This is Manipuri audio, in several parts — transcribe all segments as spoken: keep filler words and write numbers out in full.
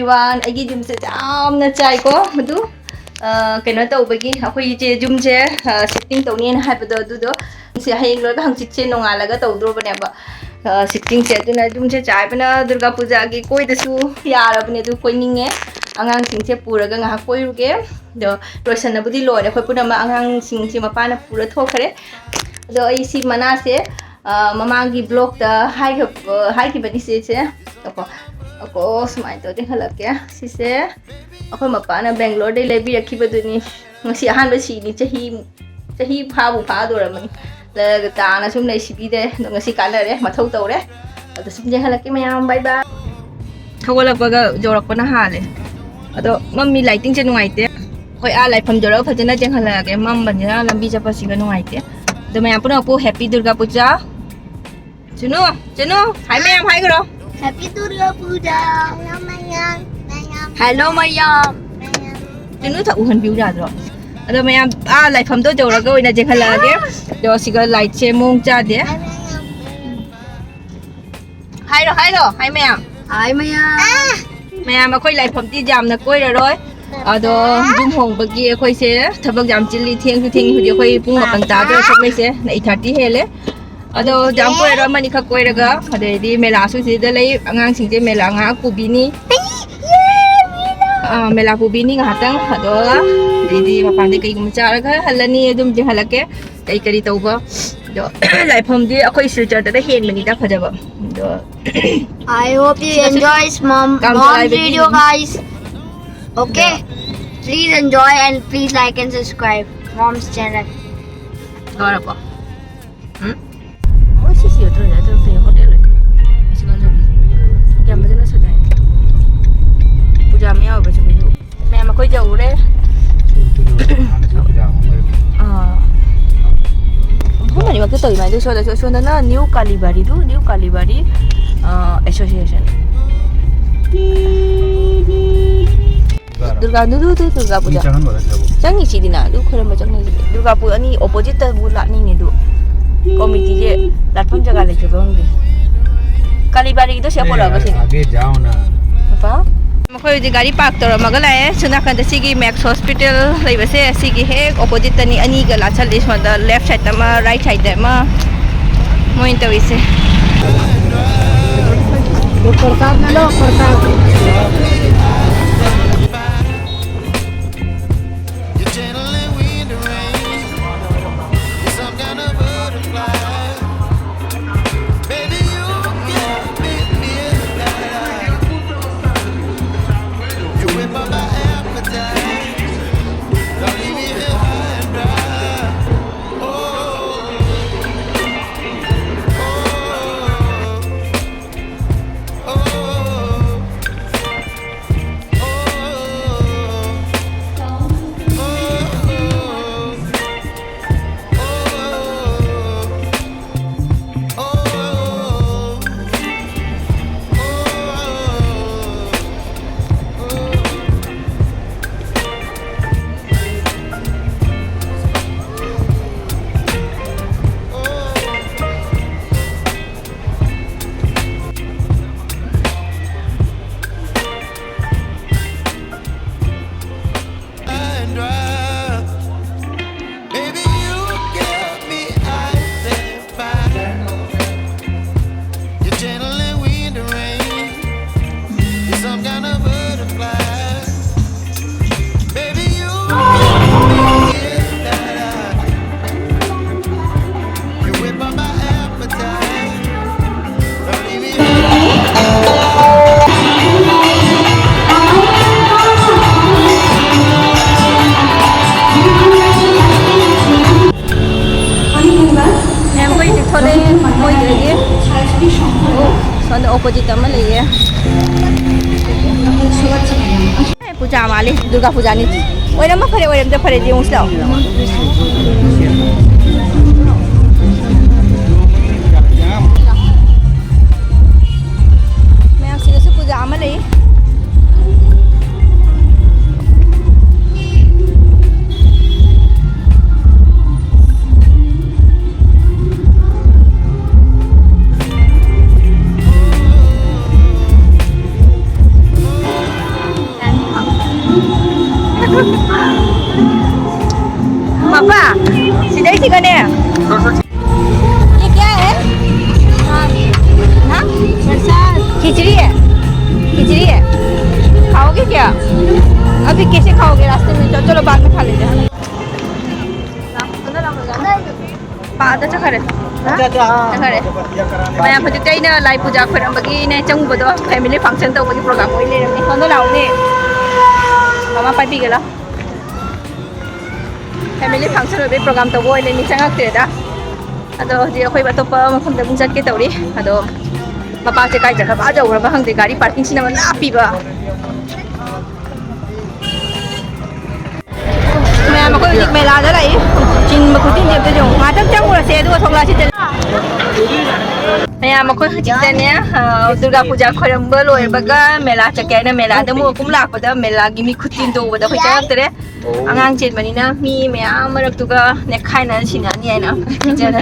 ꯋꯥꯟ, ꯑꯩꯒꯤ ꯌꯨꯝꯁꯦ ꯌꯥꯝꯅ ꯆꯥꯏꯀꯣ꯫ ꯃꯗꯨ ꯑ, ꯀꯩꯅꯣ ꯇꯧꯕꯒꯤ, ꯑꯩꯈꯣꯏ ꯏꯆꯦ ꯌꯨꯝꯁꯦ ꯁꯤꯐꯇꯤꯡ ꯇꯧꯅꯤꯅ ꯍꯥꯏꯕꯗꯣ, ꯑꯗꯨꯗꯣ ꯁꯤ ꯍꯌꯦꯡ ꯂꯣꯏꯔꯒ ꯍꯪꯆꯤꯠꯁꯦ ꯅꯣꯡꯉꯥꯜꯂꯒ ꯇꯧꯗ꯭ꯔꯣꯕꯅꯦꯕ ꯁꯤꯐꯇꯤꯡꯁꯦ꯫ ꯑꯗꯨꯅ ꯌꯨꯝꯁꯦ ꯆꯥꯏꯕꯅ ꯗꯨꯔꯒꯥ ꯄꯨꯖꯥꯒꯤ ꯀꯣꯏꯗꯁꯨ ꯌꯥꯔꯕꯅꯦ꯫ ꯑꯗꯨ ꯀꯣꯏꯅꯤꯡꯉꯦ, ꯑꯉꯥꯡꯁꯤꯡꯁꯦ ꯄꯨꯔꯒ ꯉꯥꯏꯍꯥꯛ ꯀꯣꯏꯔꯨꯒꯦ꯫ ꯑꯗꯣ ꯂꯣꯏꯁꯟꯅꯕꯨꯗꯤ ꯂꯣꯏꯔꯦ, ꯑꯩꯈꯣꯏ ꯄꯨꯝꯅꯃꯛ ꯑꯉꯥꯡꯁꯤꯡꯁꯦ ꯃꯄꯥꯅ ꯄꯨꯔ ꯊꯣꯛꯈ꯭ꯔꯦ꯫ ꯑꯗꯣ ꯑꯩ ꯁꯤ ꯃꯅꯥꯁꯦ, ꯑ, ꯃꯃꯥꯡꯒꯤ ꯕ꯭ꯂꯣꯛꯇ ꯍꯥꯏꯈ꯭ꯔ-, ꯑ, ꯍꯥꯏꯈꯤꯕꯅꯤ ꯆꯦꯁꯦ꯫ ꯑꯀꯣ, ꯑꯀꯣ, ꯁꯨꯃꯥꯏꯅ ꯇꯧꯔꯗꯤ ꯍꯜꯂꯛꯀꯦ꯫ ꯁꯤꯁꯦ ꯑꯩꯈꯣꯏ ꯃꯄꯥꯅ ꯕꯦꯡꯒ꯭ꯂꯣꯔꯗꯩ ꯂꯩꯕꯤꯔꯛꯈꯤꯕꯗꯨꯅꯤ꯫ ꯉꯁꯤ ꯑꯍꯥꯟꯕ ꯁꯤꯅꯤ, ꯆꯍꯤ, ꯆꯍꯤ ꯐꯥꯕꯨ ꯐꯥꯗꯣꯔꯕꯅꯤ꯫ ꯂꯩꯔꯒ ꯇꯥꯅ ꯁꯨꯝ ꯂꯩ, ꯁꯤꯕꯤꯗꯦ꯫ ꯑꯗꯣ ꯉꯁꯤ ꯀꯥꯟꯅꯔꯦ, ꯃꯊꯧ ꯇꯧꯔꯦ꯫ ꯑꯗꯣ ꯁꯨꯝ ꯌꯦꯡꯍꯜꯂꯛꯀꯦ ꯃꯌꯥꯝ, bye bye꯫ ꯊꯧꯒꯠꯂꯛꯄꯒ ꯌꯧꯔꯛꯄꯅ ꯍꯥꯜꯂꯦ꯫ ꯑꯗꯣ ꯃꯝꯃꯤ, ꯂꯥꯏꯇꯤꯡꯁꯦ ꯅꯨꯡꯉꯥꯏꯇꯦ꯫ ꯑꯩꯈꯣꯏ ꯑꯥ ꯂꯥꯏꯐꯝ ꯌꯧꯔꯒ ꯐꯖꯅ ꯌꯦꯡꯍꯜꯂꯛꯑꯒꯦ, ꯃꯝꯕꯅꯤꯅ ꯂꯝꯕꯤ ꯆꯠꯄꯁꯤꯒ ꯅꯨꯡꯉꯥꯏꯇꯦ꯫ ꯑꯗꯣ ꯃꯌꯥꯝ ꯄꯨꯝꯅꯃꯛꯄꯨ happy ꯗꯨꯔꯒꯥ ꯄꯨꯖꯥ꯫ ꯆꯨꯅꯨ, ꯆꯨꯅꯨ, hi ꯃꯌꯥꯝ ꯍꯥꯏꯈ꯭ꯔꯣ꯫ Happy Durga Puja꯫ Hello ꯃꯌꯥꯝ꯫ ꯃꯌꯥꯝ꯫ Hello ꯃꯌꯥꯝ꯫ ꯃꯌꯥꯝ꯫ ꯆꯨꯅꯨ ꯊꯛ ꯎꯍꯟꯕꯤꯌꯨ ꯌꯥꯗ꯭ꯔꯣ? ꯑꯗꯣ ꯃꯌꯥꯝ, ꯑꯥ, ꯂꯥꯏꯐꯝꯗꯣ ꯌꯧꯔꯒ ꯑꯣꯏꯅ ꯌꯦꯡꯍꯜꯂꯛꯑꯒꯦ꯫ ꯑꯗꯣ ꯁꯤꯒ ꯂꯥꯏꯠꯁꯦ ꯃꯑꯣꯡ ꯆꯥꯗꯦ꯫ ꯃꯌꯥꯝ꯫ ꯍꯥꯏꯔꯣ, ꯍꯥꯏꯔꯣ, hi ꯃꯌꯥꯝ꯫ Hi ꯃꯌꯥꯝ꯫ ꯃꯌꯥꯝ, ꯑꯩꯈꯣꯏ ꯂꯥꯏꯐꯝꯗꯤ ꯌꯥꯝꯅ ꯀꯣꯏꯔꯔꯣꯏ꯫ ꯑꯗꯣ ꯌꯨꯝ ꯍꯣꯡꯕꯒꯤ ꯑꯩꯈꯣꯏꯁꯦ ꯊꯕꯛ ꯌꯥꯝ ꯆꯤꯜꯂꯤ, ꯊꯦꯡꯁꯨ ꯊꯦꯡꯉꯤ꯫ ꯍꯧꯖꯤꯛ ꯑꯩꯈꯣꯏ ꯄꯨꯡ ꯃꯥꯄꯟ ꯇꯥꯗꯣꯔꯦ ꯊꯣꯛꯂꯛꯏꯁꯦ, eight thirty ꯍꯦꯜꯂꯦ꯫ ꯑꯗꯣ ꯌꯥꯝ ꯀꯣꯏꯔꯔꯣꯏ, ꯑꯃꯅꯤꯈꯛ ꯀꯣꯏꯔꯒ, ꯑꯗꯩꯗꯤ ꯃꯦꯂꯥꯁꯨ ꯁꯤꯗ ꯂꯩ, ꯑꯉꯥꯡꯁꯤꯡꯁꯦ ꯃꯦꯂꯥ ꯉꯥꯏꯍꯥꯛ ꯄꯨꯕꯤꯅꯤ꯫ ꯑꯥ, ꯃꯦꯂꯥ ꯄꯨꯕꯤꯅꯤ ꯉꯥꯏꯍꯥꯛꯇꯪ, ꯑꯗꯣ ꯑꯗꯩꯗꯤ ꯃꯄꯥꯟꯗ ꯀꯩꯒꯨꯝꯕ ꯆꯥꯔꯒ ꯍꯜꯂꯅꯤ, ꯑꯗꯨꯝꯗꯤ ꯍꯜꯂꯛꯀꯦ꯫ ꯀꯩ ꯀꯔꯤ ꯇꯧꯕ, ꯑꯗꯣ ꯂꯥꯏꯐꯝꯗꯤ ꯑꯩꯈꯣꯏ ꯁꯤꯜꯆꯔꯗꯅ ꯍꯦꯟꯕꯅꯤꯗ ꯐꯖꯕ꯫ ꯑꯗꯣ I hope you enjoy mom, ꯀꯥꯡꯖꯩ mom's ꯍꯥꯏꯕꯗꯤ video, guys. Okay? Please enjoy and please like and subscribe mom's channel. ꯂꯣꯏꯔꯕꯣ? ꯎꯝ? ꯑꯣ, ꯁꯤ, ꯁꯤ, ꯑꯗꯨ, ꯑꯗꯨ, ꯑꯗꯨ, ꯍꯣꯇꯦꯜ ꯂꯩ꯫ ꯑꯁꯤ ꯀꯥꯟꯗ ꯌꯥꯝ ꯐꯖꯅ ꯁꯥꯖꯥꯏ꯫ ꯄꯨꯖꯥ ꯑꯃ ꯌꯥꯎꯕꯁꯦ, ꯃꯌꯥꯝ ꯑꯩꯈꯣꯏ ꯌꯧꯔꯦ꯫ ꯑꯥ꯫ ꯃꯐꯝ ꯑꯅꯤꯃꯛꯇ ꯇꯧꯏ ꯃꯥꯏꯗꯨ꯫ ꯁꯣꯝꯗꯁꯨ, ꯁꯣꯝꯗꯅ ꯅ꯭ꯌꯨ ꯀꯥꯂꯤꯕꯥꯔꯤꯗꯨ, ꯅ꯭ꯌꯨ ꯀꯥꯂꯤꯕꯥꯔꯤ, ꯑꯥ, ꯑꯦꯁꯣꯁꯤꯌꯦꯁꯟ꯫ ꯗꯨꯔꯒꯥ, ꯗꯨ, ꯗꯨ, ꯗꯨ, ꯗꯨꯔꯒꯥ ꯄꯨꯖꯥ꯫ ꯆꯪꯉꯤꯁꯤꯗꯤꯅ, ꯑꯗꯨ ꯈꯣꯏꯔꯝꯕ ꯆꯪꯉꯤꯁꯤꯗꯤ꯫ ꯗꯨꯔꯒꯥ ꯄꯨ ꯑꯅꯤ ꯑꯣꯄꯣꯖꯤꯠꯇꯕꯨ ꯂꯥꯠꯅꯤꯡꯉꯦ ꯑꯗꯨ꯫ ꯀꯣꯃꯤꯇꯤꯁꯦ ꯂꯥꯠꯐꯝ ꯖꯒꯥ ꯂꯩꯇꯕ ꯈꯪꯗꯦ꯫ ꯀꯥꯂꯤꯕꯥꯔꯤꯗꯣ ꯁꯤ ꯑꯦ, ꯄꯣꯔꯛꯑꯒ ꯁꯤ꯫ ꯑꯥꯒꯦ ꯖꯥꯎ ꯅ꯫ ꯄꯥꯄꯥ? ꯃꯈꯣꯏ ꯍꯧꯖꯤꯛ ꯒꯥꯔꯤ ꯄꯥꯔꯛ ꯇꯧꯔꯝꯃꯒ ꯂꯥꯛꯑꯦ꯫ ꯁꯣꯝ ꯅꯥꯀꯟꯗ ꯁꯤꯒꯤ ꯃꯦꯛꯁ ꯍꯣꯁꯄꯤꯇꯥꯜ ꯂꯩꯕꯁꯦ, ꯁꯤꯒꯤ ꯍꯦꯛ ꯑꯣꯄꯣꯖꯤꯠꯇꯅꯤ꯫ ꯑꯅꯤꯒ ꯂꯥꯟꯁꯜꯂꯤ꯫ ꯁꯣꯝꯗ ꯂꯦꯐ ꯁꯥꯏꯗ ꯑꯃ, ꯔꯥꯏꯠ ꯁꯥꯏꯗ ꯑꯃ, ꯃꯣꯏꯅ ꯇꯧꯔꯤꯁꯦ꯫ You're channeling wind and rain. You're some kind of butterfly. Baby, you give me midnight. You whip up my appetite. Don't leave me here high and dry. Oh, oh, oh, oh. Baby, you give me ice and fire. You're channeling wind and rain. You're some kind of butterfly. Baby, you give me midnight. You whip up my appetite. Don't leave me here. ꯃꯌꯥꯝ ꯑꯩꯈꯣꯏ ꯍꯧꯖꯤꯛ ꯊꯣꯛꯂꯛꯑꯦ ꯃꯣꯏꯗꯒꯤ꯫ ꯑꯣ, ꯁꯣꯝꯗ ꯑꯣꯄꯣꯖꯤꯠ ꯑꯃ ꯂꯩꯌꯦ꯫ ꯄꯨꯖꯥ ꯃꯥꯜꯂꯤ, ꯗꯨꯔꯒꯥ ꯄꯨꯖꯥꯅꯤ꯫ ꯑꯣꯏꯔꯝꯃ ꯐꯔꯦ, ꯑꯣꯏꯔꯝꯗ ꯐꯔꯦ, ꯌꯦꯡꯉꯨꯁꯤ ꯂꯥꯛꯑꯣ꯫ ꯃꯌꯥꯝ ꯁꯤꯗꯁꯨ ꯄꯨꯖꯥ ꯑꯃ ꯂꯩ꯫ पापा, सीधा ही सीधा ने। ये क्या है? हाँ? खिचड़ी है। खिचड़ी है। खाओगे क्या? अभी कैसे खाओगे? रास्ते में चलो, चलो, बाद में खा लेते हैं। ꯄꯥꯗ ꯆꯠꯈꯔꯦ꯫ ꯆꯠꯈꯔꯦ꯫ ꯃꯌꯥꯝ ꯍꯧꯖꯤꯛꯇꯤ ꯑꯩꯅ ꯂꯥꯏ ꯄꯨꯖꯥ ꯈꯣꯏꯔꯝꯕꯒꯤꯅꯦ ꯆꯪꯉꯨꯕꯗꯣ family function ꯇꯧꯕꯒꯤ program ꯑꯣꯏ ꯂꯩꯔꯝꯃꯦ꯫ ꯁꯣꯝꯗ ꯂꯥꯛꯑꯣꯅꯦ꯫ ꯃꯃꯥ ꯄꯥꯏꯕꯤꯒꯦ ꯂꯥꯎ꯫ Family function ꯑꯣꯏꯕꯒꯤ program ꯇꯧꯕ ꯑꯣꯏ ꯂꯩꯔꯝꯃꯦ, ꯆꯪꯉꯛꯇ꯭ꯔꯦꯗ꯫ ꯑꯗꯣ ꯍꯧꯖꯤꯛ ꯑꯩꯈꯣꯏ ꯑꯇꯣꯞꯄ ꯃꯐꯝꯗ ꯑꯃꯨꯛ ꯆꯠꯀꯦ ꯇꯧꯔꯤ꯫ ꯑꯗꯣ ꯃꯄꯥꯁꯦ ꯀꯥꯏ ꯆꯠꯈ꯭ꯔꯕ, ꯑꯥ ꯌꯧꯈ꯭ꯔꯕ ꯈꯪꯗꯦ, ꯒꯥꯔꯤ parking ꯁꯤꯅ ꯑꯃ ꯂꯥꯞꯄꯤꯕ꯫ ꯃꯌꯥꯝ ꯑꯩꯈꯣꯏ ꯍꯧꯖꯤꯛ ꯃꯦꯂꯥꯗ ꯂꯥꯛꯏ꯫ ꯆꯤꯟꯕ ꯈꯨꯆꯤꯟꯁꯦ ꯑꯝꯇ ꯌꯦꯡꯉꯨ꯫ ꯉꯥꯛꯇꯪ ꯆꯪꯉꯨꯔꯁꯦ, ꯑꯗꯨꯒ ꯊꯣꯛꯂꯛꯑꯁꯤ꯫ ꯃꯌꯥꯝ ꯑꯩꯈꯣꯏ ꯍꯧꯖꯤꯛꯇꯅꯦ, ꯑ, ꯗꯨꯔꯒꯥ ꯄꯨꯖꯥ ꯈꯣꯏꯔꯝꯕ ꯂꯣꯏꯕꯒ ꯃꯦꯂꯥ ꯆꯠꯀꯦ ꯍꯥꯏꯅ ꯃꯦꯂꯥꯗ ꯑꯃꯨꯛ ꯑꯃꯨꯛ ꯂꯥꯛꯄꯗ ꯃꯦꯂꯥꯒꯤ ꯃꯤ ꯈꯨꯆꯤꯟꯗꯣ ꯎꯕꯗ ꯑꯩꯈꯣꯏ ꯆꯪꯉꯛꯇ꯭ꯔꯦ꯫ ꯑꯉꯥꯡ ꯆꯦꯟꯕꯅꯤꯅ ꯃꯤ ꯃꯌꯥꯝ ꯃꯔꯛꯇꯨꯒ ꯅꯦꯛꯈꯥꯏꯅ ꯁꯤꯅꯅꯤ ꯍꯥꯏꯅ ꯀꯤꯖꯅ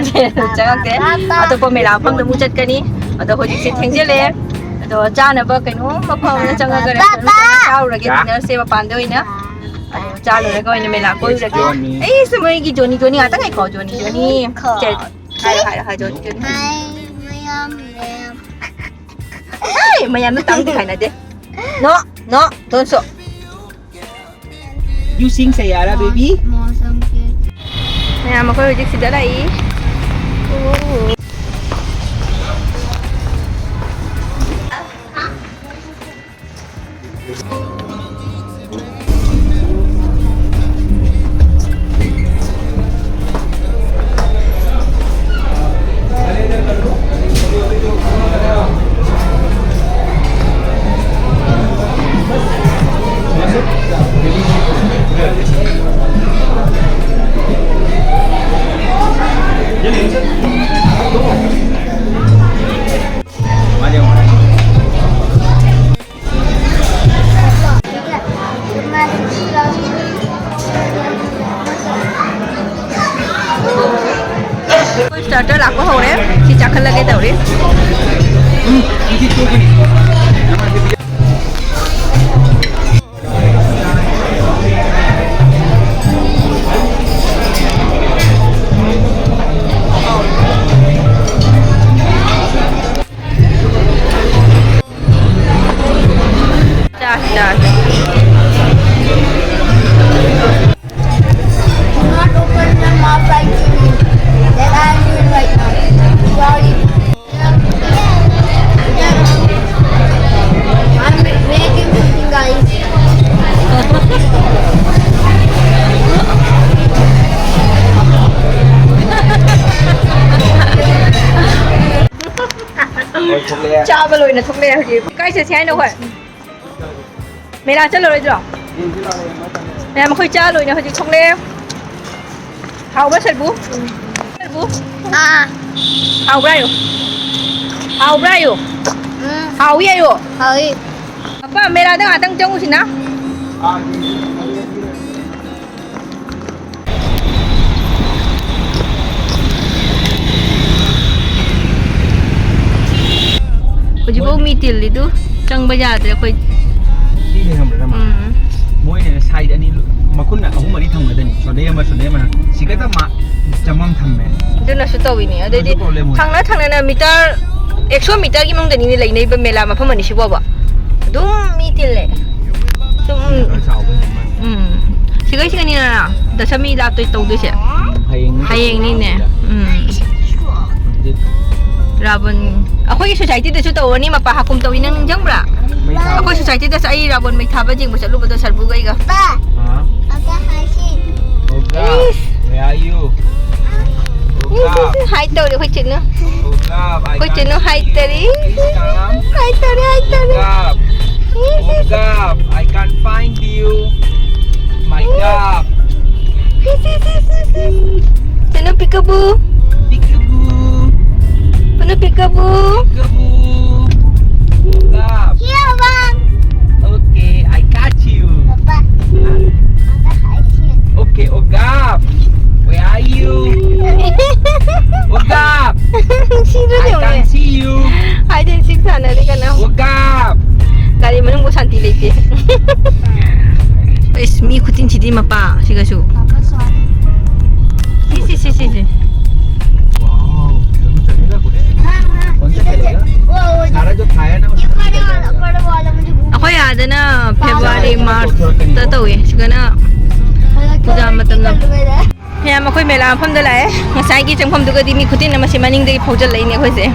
ꯆꯪꯉꯛꯇꯦ꯫ ꯑꯇꯣꯞꯄ ꯃꯦꯂꯥ ꯃꯐꯝꯗ ꯑꯃꯨꯛ ꯆꯠꯀꯅꯤ꯫ ꯑꯗꯣ ꯍꯧꯖꯤꯛꯁꯦ ꯊꯦꯡꯖꯤꯜꯂꯛꯑꯦ꯫ ꯑꯗꯣ ꯆꯥꯅꯕ ꯀꯩꯅꯣꯝ ꯃꯐꯝ ꯑꯃꯗ ꯆꯪꯉꯒ restaurant ꯑꯃꯗ ꯆꯪꯉꯒ ꯆꯥꯔꯨꯔꯒꯦ, dinnerꯁꯦ ꯃꯄꯥꯟꯗ ꯑꯣꯏꯅ꯫ ꯑꯗꯣ ꯆꯥ ꯂꯣꯏꯔꯒ ꯑꯣꯏꯅ ꯃꯦꯂꯥ ꯀꯣꯏꯔꯨꯔꯒꯦ꯫ ꯑꯩꯁꯨ ꯃꯣꯏꯒꯤ ꯖꯣꯅꯤ ꯖꯣꯅꯤ ꯉꯥꯛꯇ ꯉꯥꯏꯈꯣ, ꯖꯣꯅꯤ ꯖꯣꯅꯤ꯫ ꯍꯥꯏꯔꯣ, ꯍꯥꯏꯔꯣ, ꯍꯥꯏꯔꯣ, ꯖꯣꯅꯤ ꯖꯣꯅꯤ꯫ ꯍꯥꯏ, ꯃꯌꯥꯝ, ꯃꯌꯥꯝ꯫ ꯍꯥꯏ, ꯃꯌꯥꯝꯅ ꯇꯥꯡꯗꯤ ꯈꯥꯏꯅꯗꯦ꯫ No, no, don't show꯫ You sing Sayara, baby. ꯃꯌꯥꯝ ꯑꯩꯈꯣꯏ ꯍꯧꯖꯤꯛ ꯁꯤꯗ ꯂꯥꯛꯏ꯫ ꯑꯩꯈꯣꯏ starter ꯂꯥꯛꯄ ꯍꯧꯔꯦ꯫ ꯁꯤ ꯆꯥꯈꯠꯂꯒꯦ ꯇꯧꯔꯤ꯫ ꯆꯥꯕ ꯂꯣꯏꯅ ꯊꯣꯛꯂꯛꯑꯦ ꯍꯧꯖꯤꯛ꯫ ꯀꯥꯏ ꯆꯠꯁꯦ ꯍꯥꯏꯅꯣ ꯑꯩꯈꯣꯏ? ꯃꯦꯂꯥ ꯆꯠꯂꯔꯣꯏꯗ꯭ꯔꯣ? ꯃꯌꯥꯝ ꯑꯩꯈꯣꯏ ꯆꯥ ꯂꯣꯏꯅ ꯍꯧꯖꯤꯛ ꯊꯣꯛꯂꯛꯑꯦ꯫ ꯍꯥꯎꯕ꯭ꯔꯥ ꯁꯔꯕꯨ? ꯁꯔꯕꯨ? ꯑꯥ꯫ ꯍꯥꯎꯕ꯭ꯔꯥ ꯍꯥꯏꯌꯣ꯫ ꯍꯥꯎꯕ꯭ꯔꯥ ꯍꯥꯏꯌꯣ꯫ ꯎꯝ꯫ ꯍꯥꯎꯏ ꯍꯥꯏꯌꯣ꯫ ꯍꯥꯎꯏ꯫ ꯑꯄꯥ ꯃꯦꯂꯥꯗ ꯉꯥꯛꯇꯪ ꯆꯪꯉꯨꯁꯤꯅ꯫ ꯍꯧꯖꯤꯛꯐꯥꯎ ꯃꯤ ꯇꯤꯜꯂꯤꯗꯨ ꯆꯪꯕ ꯌꯥꯗ꯭ꯔꯦ ꯑꯩꯈꯣꯏ꯫ ꯁꯤꯅꯦ ꯈꯪꯕ꯭ꯔꯥ, ꯏꯅꯝꯃ? ꯎꯝ꯫ ꯃꯣꯏꯅ ꯁꯥꯏꯗ ꯑꯅꯤ, ꯃꯈꯨꯟꯅ ꯑꯍꯨꯝ ꯃꯔꯤ ꯊꯝꯒꯗꯣꯏꯅꯤ꯫ ꯁꯣꯟꯗꯩ ꯑꯃ, ꯁꯣꯟꯗꯩ ꯑꯃ꯫ ꯁꯤꯒꯗ ꯃꯥ ꯆꯃꯝ ꯊꯝꯃꯦ꯫ ꯑꯗꯨꯅꯁꯨ ꯇꯧꯋꯤꯅꯦ꯫ ꯑꯗꯩꯗꯤ ꯑꯗꯨꯁꯨ problem ꯑꯣꯏ꯫ ꯊꯪꯅ ꯊꯪꯅꯅ ꯃꯤꯇꯔ ꯑꯦꯛꯁꯣ ꯃꯤꯇꯔꯒꯤ ꯃꯅꯨꯡꯗꯅꯤꯅꯦ ꯂꯩꯅꯩꯕ ꯃꯦꯂꯥ ꯃꯐꯝ ꯑꯅꯤꯁꯤꯕꯣꯕ꯫ ꯑꯗꯨꯝ ꯃꯤ ꯇꯤꯜꯂꯦ꯫ ꯑꯗꯨꯝ꯫ ꯈꯔ ꯆꯥꯎꯕ ꯍꯦꯟꯕ꯫ ꯎꯝ꯫ ꯁꯤꯒꯩ ꯁꯤꯒꯅꯤꯅ ꯗꯁꯃꯤ ꯂꯥꯞꯇꯣꯏ ꯇꯧꯗꯣꯏꯁꯦ꯫ ꯍꯌꯦꯡꯅꯤ꯫ ꯍꯌꯦꯡꯅꯤꯅꯦ꯫ ꯎꯝ꯫ ꯍꯧꯖꯤꯛ꯫ ꯔꯥꯕꯟ꯫ ꯑꯩꯈꯣꯏꯒꯤ ꯁꯣꯁꯥꯏꯇꯤꯗꯁꯨ ꯇꯧꯔꯅꯤ ꯃꯄꯥ ꯍꯥꯀꯨꯝ ꯇꯧꯏ, ꯅꯪ ꯅꯤꯡꯁꯤꯡꯕ꯭ꯔꯥ? ꯃꯩ ꯊꯥꯕ꯫ ꯑꯩꯈꯣꯏ ꯁꯣꯁꯥꯏꯇꯤꯗꯁꯨ ꯑꯩ ꯔꯥꯕꯟ ꯃꯩ ꯊꯥꯕ ꯌꯦꯡꯕ ꯆꯠꯂꯨꯕꯗꯣ ꯁꯔꯕꯨꯒ ꯑꯩꯒ꯫ ꯄꯥ꯫ ꯍꯥ? ꯑꯝꯇ ꯍꯥꯏꯁꯤ꯫ ꯑꯣ God, is. Where are you? ꯑꯣ ꯏꯁ, ꯏꯁ, God. ꯏꯁ, hide ꯇꯧꯔꯤ ꯑꯩꯈꯣꯏ ꯆꯦꯅ꯫ ꯑꯣ God, I ꯑꯩꯈꯣꯏ can't ꯆꯦꯅ see hide you. ꯇꯧꯔꯤ꯫ Please come. Hide ꯇꯧꯔꯤ, hide ꯑꯣ ꯇꯧꯔꯤ꯫ God. ꯏꯁ, ꯑꯣ ꯏꯁ꯫ God, I can't find you. My God. ꯆꯦꯅꯨ peekaboo. Peekaboo. ꯄꯨꯅꯨ peekaboo. Peekaboo. Ogap. Here one. Okay, I got you. Papa. Huh? Okay, Ogap. Where are you? Ogap. ꯁꯤꯗꯨꯅꯦ I ꯌꯦꯡꯉꯨꯅꯦ꯫ Can't see you. Hide and seek ꯁꯥꯟꯅꯔꯤ ꯀꯅꯥ? Ogap. ꯒꯥꯔꯤ ꯃꯅꯨꯡꯕꯨ ꯁꯥꯟꯇꯤ ꯂꯩꯇꯦ꯫ ꯏꯁ, ꯃꯤ ꯈꯨꯆꯤꯟꯁꯤꯗꯤ ꯃꯄꯥ ꯁꯤꯒꯁꯨ꯫ ꯁꯤ, ꯁꯤ, ꯁꯤ, ꯁꯤ, ꯁꯤ꯫ Wow, ꯀꯩꯅꯣ ꯆꯠꯂꯦꯗ, ꯀꯣꯟ ꯆꯠꯂꯦꯗ꯫ ꯁꯥꯔꯥ ꯖꯣ ꯈꯥꯌꯥ ꯅꯥ꯫ ꯑꯩꯈꯣꯏ ꯑꯥꯗꯅ February, March ꯇ ꯇꯧꯏ, ꯁꯤꯗꯅ ꯄꯨꯖꯥ ꯃꯇꯝꯗ꯫ ꯃꯌꯥꯝ ꯑꯩꯈꯣꯏ ꯃꯦꯂꯥ ꯃꯐꯝꯗ ꯂꯥꯛꯑꯦ꯫ ꯉꯁꯥꯏꯒꯤ ꯆꯪꯐꯝꯗꯨꯒꯗꯤ ꯃꯤ ꯈꯨꯇꯤꯟ ꯑꯃ ꯁꯤ ꯃꯅꯤꯡꯗꯒꯤ ꯐꯥꯎꯖꯜꯂꯛꯏꯅꯦ ꯑꯩꯈꯣꯏꯁꯦ꯫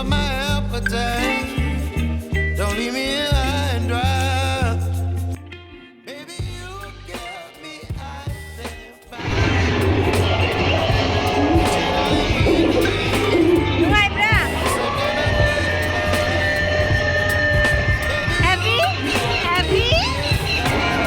My appetite. Don't leave me high and dry. Baby, you give me ice and fire. Nungai, bra. Happy? Happy? Happy?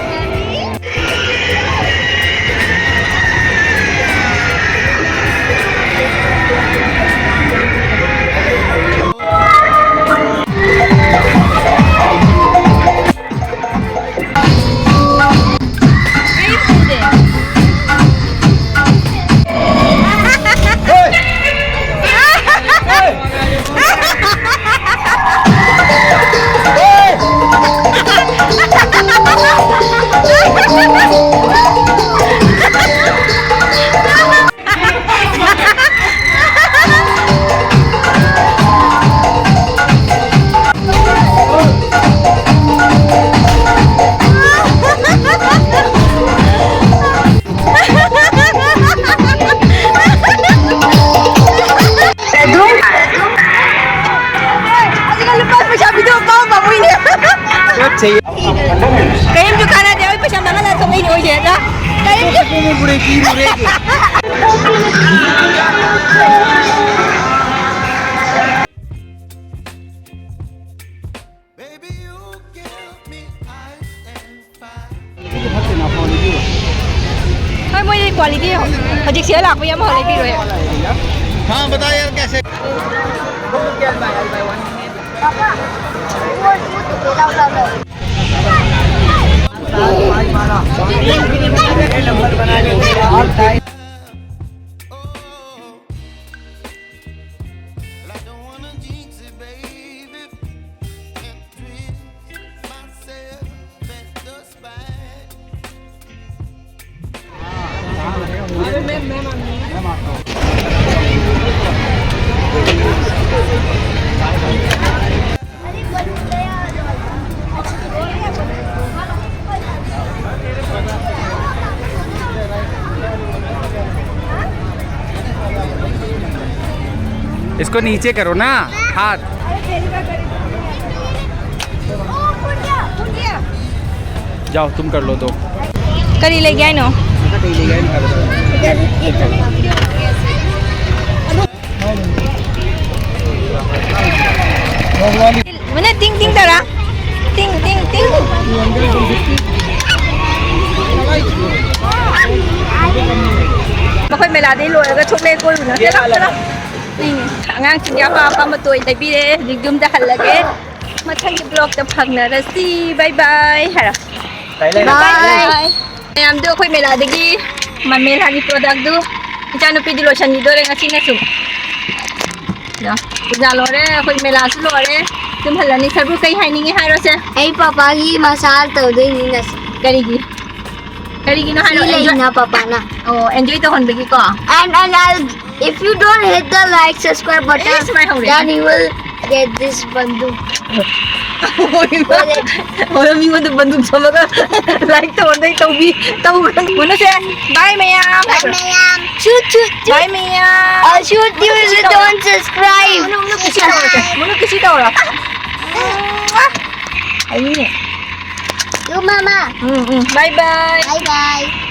ꯑꯗꯨꯝ ꯍꯧꯖꯤꯛꯀꯥꯟ ꯂꯨꯄꯥ ꯄꯩꯁꯥ ꯄꯤꯗꯕ ꯄꯥꯎ ꯄꯥꯝꯃꯨꯏꯅꯦ꯫ ꯄꯣꯠ ꯆꯩ꯫ ꯀꯔꯤꯝꯁꯨ ꯀꯥꯟꯅꯗꯦ, ꯑꯩ ꯄꯩꯁꯥ ꯃꯥꯡꯍꯜꯂ ꯊꯣꯛꯂꯛꯏꯅꯦ ꯑꯩꯁꯦ꯫ ꯅ-, ꯀꯔꯤꯝꯁꯨ ꯄꯨꯔꯦ, ꯄꯤꯔꯨꯔꯦ꯫ Baby, you give me ice and fire. ꯍꯣꯏ, ꯃꯣꯏꯗꯤ ꯀ꯭ꯋꯥꯂꯤꯇꯤ ꯍꯧꯖꯤꯛ ꯁꯤꯗ ꯂꯥꯛꯄ ꯌꯥꯝ ꯍꯧꯔꯦ, ꯄꯤꯔꯣꯏ꯫ हाँ, बता यार, कैसे? इसको नीचे करो ना, हाथ। जाओ, तुम कर लो दो। ꯀꯔꯤ ꯂꯩꯒꯦ ꯍꯥꯏꯅꯣ? ꯃꯅꯦ, ꯇꯤꯡ ꯇꯤꯡ ꯇꯧꯔꯥ꯫ ꯇꯤꯡ ꯇꯤꯡ ꯇꯤꯡ꯫ ꯃꯈꯣꯏ ꯃꯦꯂꯥꯗꯩ ꯂꯣꯏꯔꯒ ꯊꯣꯛꯂꯛꯑꯦ ꯀꯣꯏꯔꯨꯅ꯫ ꯆꯠꯂꯣ, ꯆꯠꯂꯣ꯫ ꯑꯉꯥꯡꯁꯤꯡꯒꯤ ꯑꯄꯥꯝ ꯑꯄꯥꯝꯕ ꯇꯣꯏ ꯂꯩꯕꯤꯔꯦ꯫ ꯍꯧꯖꯤꯛ ꯌꯨꯝꯗ ꯍꯜꯂꯒꯦ꯫ ꯃꯊꯪꯒꯤ ꯕ꯭ꯂꯣꯛꯇ ꯐꯪꯅꯔꯁꯤ꯫ ꯕꯥꯏ ꯕꯥꯏ ꯍꯥꯏꯔꯣ꯫ ꯕꯥꯏ ꯕꯥꯏ꯫ ꯃꯌꯥꯝꯗꯣ ꯑꯩꯈꯣꯏ ꯃꯦꯂꯥꯗꯒꯤ ꯃꯃꯦ ꯂꯥꯒꯤ ꯄ꯭ꯔꯣꯗꯛꯇꯨ ꯏꯆꯥꯅꯨꯄꯤꯗꯤ ꯂꯣꯏꯁꯟꯈꯤꯗꯣꯔꯦ ꯉꯁꯤꯅ ꯁꯨꯝ꯫ ꯄꯨꯖꯥ ꯂꯣꯏꯔꯦ, ꯑꯩꯈꯣꯏ ꯃꯦꯂꯥꯁꯨ ꯂꯣꯏꯔꯦ꯫ ꯌꯨꯝ ꯍꯜꯂꯅꯤ꯫ ꯁꯔꯕꯨ ꯀꯩ ꯍꯥꯏꯅꯤꯡꯉꯤ ꯍꯥꯏꯔꯣꯁꯦ꯫ ꯑꯩ ꯄꯄꯥꯒꯤ ꯃꯁꯥ ꯇꯧꯗꯣꯏꯅꯤ ꯉꯁꯤ꯫ ꯀꯔꯤꯒꯤ? ꯀꯔꯤꯒꯤꯅꯣ ꯁꯤ ꯍꯥꯏꯔꯣ, enjoy- ꯂꯩꯅ ꯄꯄꯥꯅ꯫ ꯑꯣ, enjoy ꯇꯧꯍꯟꯕꯒꯤꯀꯣ꯫ And, and I'll, if you don't hit the like, subscribe button, ꯏꯁ, ꯃꯥꯏ ꯍꯧꯔꯦ꯫ Then you will get this banduk. ꯍꯣꯏ, ꯃꯤꯉꯣꯟꯗ ꯕꯟꯗꯨꯛ ꯊꯝꯃꯒ like ꯇꯧꯍꯟꯗꯣꯏ ꯇꯧꯕꯤ, ꯇꯧꯒꯅꯨ꯫ ꯃꯣꯅꯨꯁꯦ, bye ꯃꯌꯥꯝ꯫ Bye ꯃꯌꯥꯝ꯫ Shoot, shoot, shoot. Bye ꯃꯌꯥꯝ꯫ I'll shoot you if you don't subscribe. ꯃꯣꯅꯨ, ꯃꯣꯅꯨ ꯀꯤꯁꯤ ꯇꯧꯔꯣ꯫ ꯃꯣꯅꯨ ꯀꯤꯁꯤ ꯇꯧꯔꯣ꯫ ꯍꯥꯏꯅꯤꯅꯦ꯫ You, Mama. Um, um. Bye bye. Bye bye.